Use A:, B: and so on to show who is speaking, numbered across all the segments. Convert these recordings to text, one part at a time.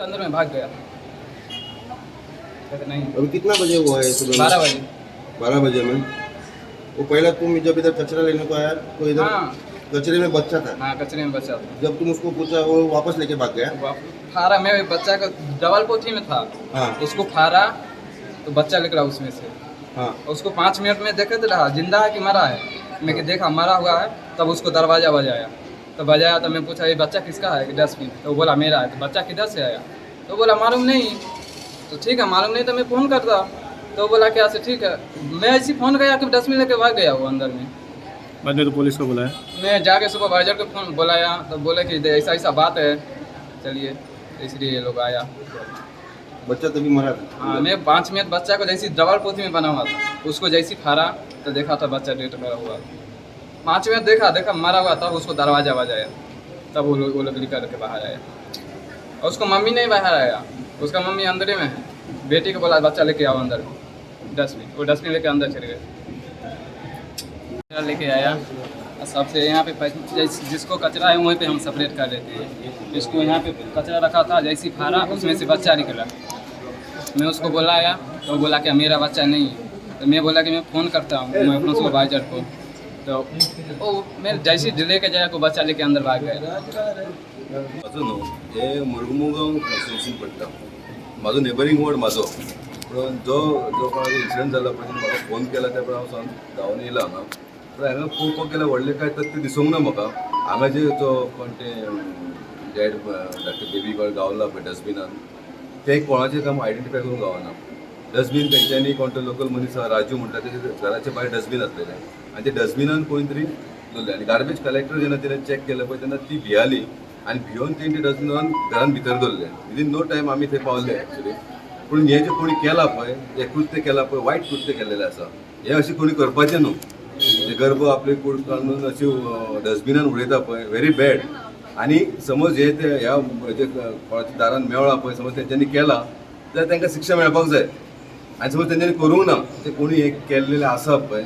A: अंदर में भाग गया। नहीं,
B: अभी कितना बजे हुआ है? सुबह
A: 12 बजे।
B: 12 बजे में वो पहला तुम जब इधर कचरा लेने को आया तो इधर
A: हाँ,
B: कचरे में बच्चा था।
A: हाँ, कचरे में बच्चा था।
B: जब तुम उसको पूछा वो वापस लेके भाग गया।
A: फारा में बच्चा का डबल पोथी में था।
B: हाँ,
A: उसको फारा तो बच्चा निकला उसमें से।
B: हाँ,
A: उसको 5 मिनट में देखे तो रहा जिंदा है कि मरा है। मैं कि देखा मरा हुआ है, तब उसको दरवाज़ा बजाया। तो बजाया तो मैं पूछा ये बच्चा किसका है डस्टबिन? तो बोला मेरा है। तो बच्चा किधर से आया? तो बोला मालूम नहीं। तो ठीक है, मालूम नहीं तो मैं फ़ोन करता। तो बोला क्या से ठीक है। मैं ऐसी फ़ोन गया कि डस्टबिन लेके भाग गया वो अंदर में।
C: बाद में तो पुलिस को बुलाया।
A: मैं जाके सुपरवाइजर को फ़ोन बुलाया तो बोले कि ऐसा ऐसा बात है, चलिए, इसलिए ये लोग आया।
B: बच्चा तभी मरा था।
A: हाँ, मैं 5 मिनट बच्चा को जैसी डबल पोथी में बना हुआ था, उसको जैसी फाड़ा तो देखा था बच्चा डेट मरा हुआ। 5 मिनट देखा देखा मरा हुआ, तब उसको दरवाज़ा बजाया, तब वो लोग निकल के बाहर आया। और उसको मम्मी नहीं बाहर आया, उसका मम्मी अंदर में है। बेटी को बोला बच्चा लेके आओ अंदर डस्टबिन, वो डस्टबिन लेके अंदर चले गए। लेके आया और सबसे यहाँ पे जिसको कचरा है वहीं पे हम सेपरेट कर लेते हैं। जिसको यहाँ पे कचरा रखा था, जैसी फाड़ा उसमें से बच्चा निकला। मैं उसको बुलाया तो बोला कि मेरा बच्चा नहीं है। तो मैं बोला कि मैं फ़ोन करता हूँ मैं अपना सुपरवाइजर को। तो वो मैं जैसे लेके जाया को बच्चा लेके अंदर भाग गया।
D: म्हाजो न्हू हे मुरमुगांव कॉन्स्टिट्युन्सीन पडटा, म्हाजो नेबरींग वॉर्ड म्हाजो। पूण जो जो कोणाचो इन्सिडंट जाला पळय म्हाका फोन केला त्या प्रमाण हांव धांवन येयला हांगा। पूण हांगा पळोवपाक गेल्यार व्हडलें कांय तथ्य दिसूंक ना म्हाका। हांगा जे जो कोण ते डेड डॉक्टर बेबी कोण गावला पळय डस्टबिनान, ते कोणाचें काम आयडेंटिफाय करूंक गावना। डस्टबीन तेंच्यांनी कोण तो लोकल मनीस आसा राजू म्हणटा, तेच्या घराच्या भायर डस्टबीन आसलेलें आनी ते डस्टबिनान कोणी तरी दवरलें आनी गार्बेज कलेक्टर जेन्ना तेणें चॅक केलें पळय तेन्ना ती भियाली आनी भियोन तेणी ते डस्टबिनान घरान भितर दवरलें। विदीन नो टायम आमी थंय पावले एक्चुली। पूण हें जें कोणी केलां पळय, हें कृत्य केलां पळय, वायट कृत्य केल्लेलें आसा। हें अशें कोणी करपाचें न्हू। ते गर्भ आपले कूड काडून अशी डस्टबिनान उडयता पळय, व्हेरी बॅड। आनी समज हे ते ह्या हेजे कोणाच्या दारान मेळ्ळा पळय, समज तेंच्यांनी केलां जाल्यार तांकां शिक्षा मेळपाक जाय। आनी समज तेंच्यांनी करूंक ना, ते कोणी हें केल्लेलें आसा पळय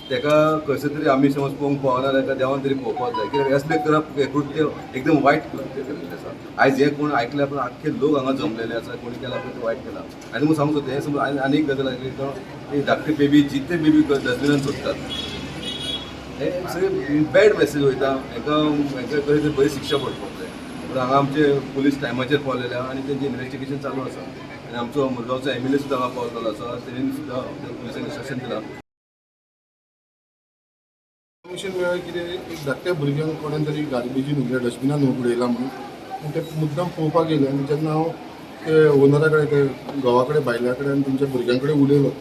D: ताका कशें तरी आमी समज पळोवंक पावना, ताका देवान तरी पळोवपाक जाय। कित्याक असलें करप हें कृत्य एकदम वायट कृत्य केल्लें आसा। आयज हें कोण आयकल्यार पूण आख्खे लोक हांगा जमलेले आसा, कोणी केलां पळय तें वायट केलां। आनी तुमकां सांगूंक सोदता हें समज आनी एक गजाल आसली तो धाकटी बेबी जिते बेबी डस्टबिनान सोदतात, हें सगळें बॅड मॅसेज वयता। हेका हेका कशी तरी बरी शिक्षा पडपाक जाय। पूण हांगा आमचे पुलीस टायमाचेर पावलेले आहा आनी तेंचें इन्वेस्टिगेशन चालू आसा। आनी आमचो मुरगांवचो एम एल ए सुद्दां हांगा पावलेलो आसा, तेणी सुद्दां पुलिसांक इन्स्ट्रक्शन दिलां।
E: इन्फॉर्मेशन मेळ्ळें कितें एक धाकट्या भुरग्यांक कोणें तरी गार्बेजीन उडयला, डस्टबिनान उडयला म्हणून। पूण ते मुद्दम पळोवपाक गेले आनी जेन्ना हांव ते ओनरा कडेन, ते घोवा कडेन, बायलां कडेन आनी तेंच्या भुरग्यां कडेन उलयलो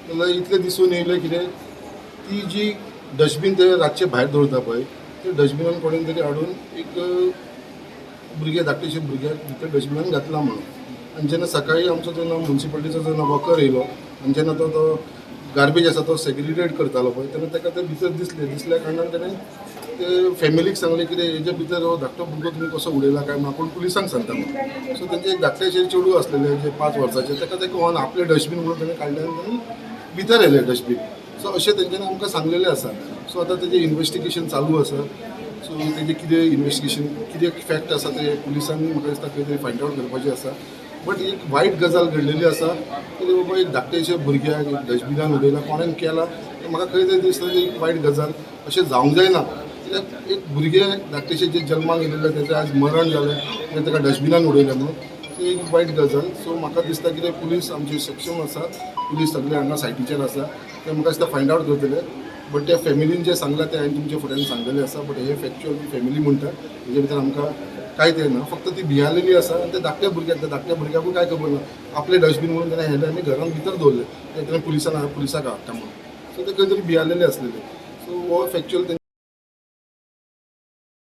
E: जाल्यार इतलें दिसून येयलें कितें ती जी डस्टबीन ते रातचे भायर दवरता पळय, ते डस्टबिनान कोणें तरी हाडून एक भुरगें धाकटेशें भुरग्याक भितर डस्टबिनान घातलां म्हणून। आनी जेन्ना सकाळी आमचो जेन्ना मुन्सिपालिटीचो जेन्ना वर्कर येयलो आनी जेन्ना तो तो गार्बेज आसा तो सेग्रिगेट करतालो पळय, तेन्ना ताका ते भितर दिसलें। दिसल्या कारणान तेणें ते फॅमिलीक सांगलें कितें हेजे भितर हो धाकटो भुरगो तुमी कसो उडयला काय म्हणून, आपूण पुलिसांक सांगता म्हणून। सो तेंचें एक धाकटेशें चेडूं आसलेलें जें 5 वर्सांचें, ताका तें कळना आपलें डस्टबीन म्हणून तेणें काडलें आनी तेणें भितर येयलें डस्टबीन। सो अशें तेंच्यांनी आमकां सांगलेलें आसा। सो आतां तेजें इन्वेस्टिगेशन चालू आसा। सो तेजें कितें इन्वेस्टिगेशन कितें फॅक्ट आसा ते पुलिसांनी म्हाका दिसता खंय तरी फायंड आवट करपाचें आसा। बट एक वायट गजाल घडलेली आसा की बाबा एक धाकटेशे भुरग्याक एक डस्टबिनान उडयला, कोणें केला तें म्हाका खंय तरी दिसता एक वायट गजाल, अशें जावंक जायना। कित्याक एक भुरगें धाकटेशें जें जल्माक येयलेलें तेजें आज मरण जालें मागीर ताका डस्टबिनान उडयलें म्हणून ती एक वायट गजाल। सो म्हाका दिसता कितें पुलीस आमची सक्षम आसा, पुलीस सगळे हांगा सायटीचेर आसा, ते म्हाका दिसता फायंड आवट करतले। बट त्या फॅमिलीन जें सांगलां तें हांवें तुमच्या फुड्यान सांगलेलें आसा। बट हे फॅक्च्युअल ती फॅमिली म्हणटा हेजे भितर आमकां कांय तें ना, फक्त ती भियालेली आसा आनी त्या धाकट्या भुरग्याक, त्या धाकट्या भुरग्याकूय कांय खबर ना आपलें डस्टबीन म्हणून तेणें हेलें आनी घरान भितर दवरलें, तेणें पुलिसाक हाडटा म्हणून। सो ते खंय तरी भियालेले आसलेले। सो हो फॅक्च्युअल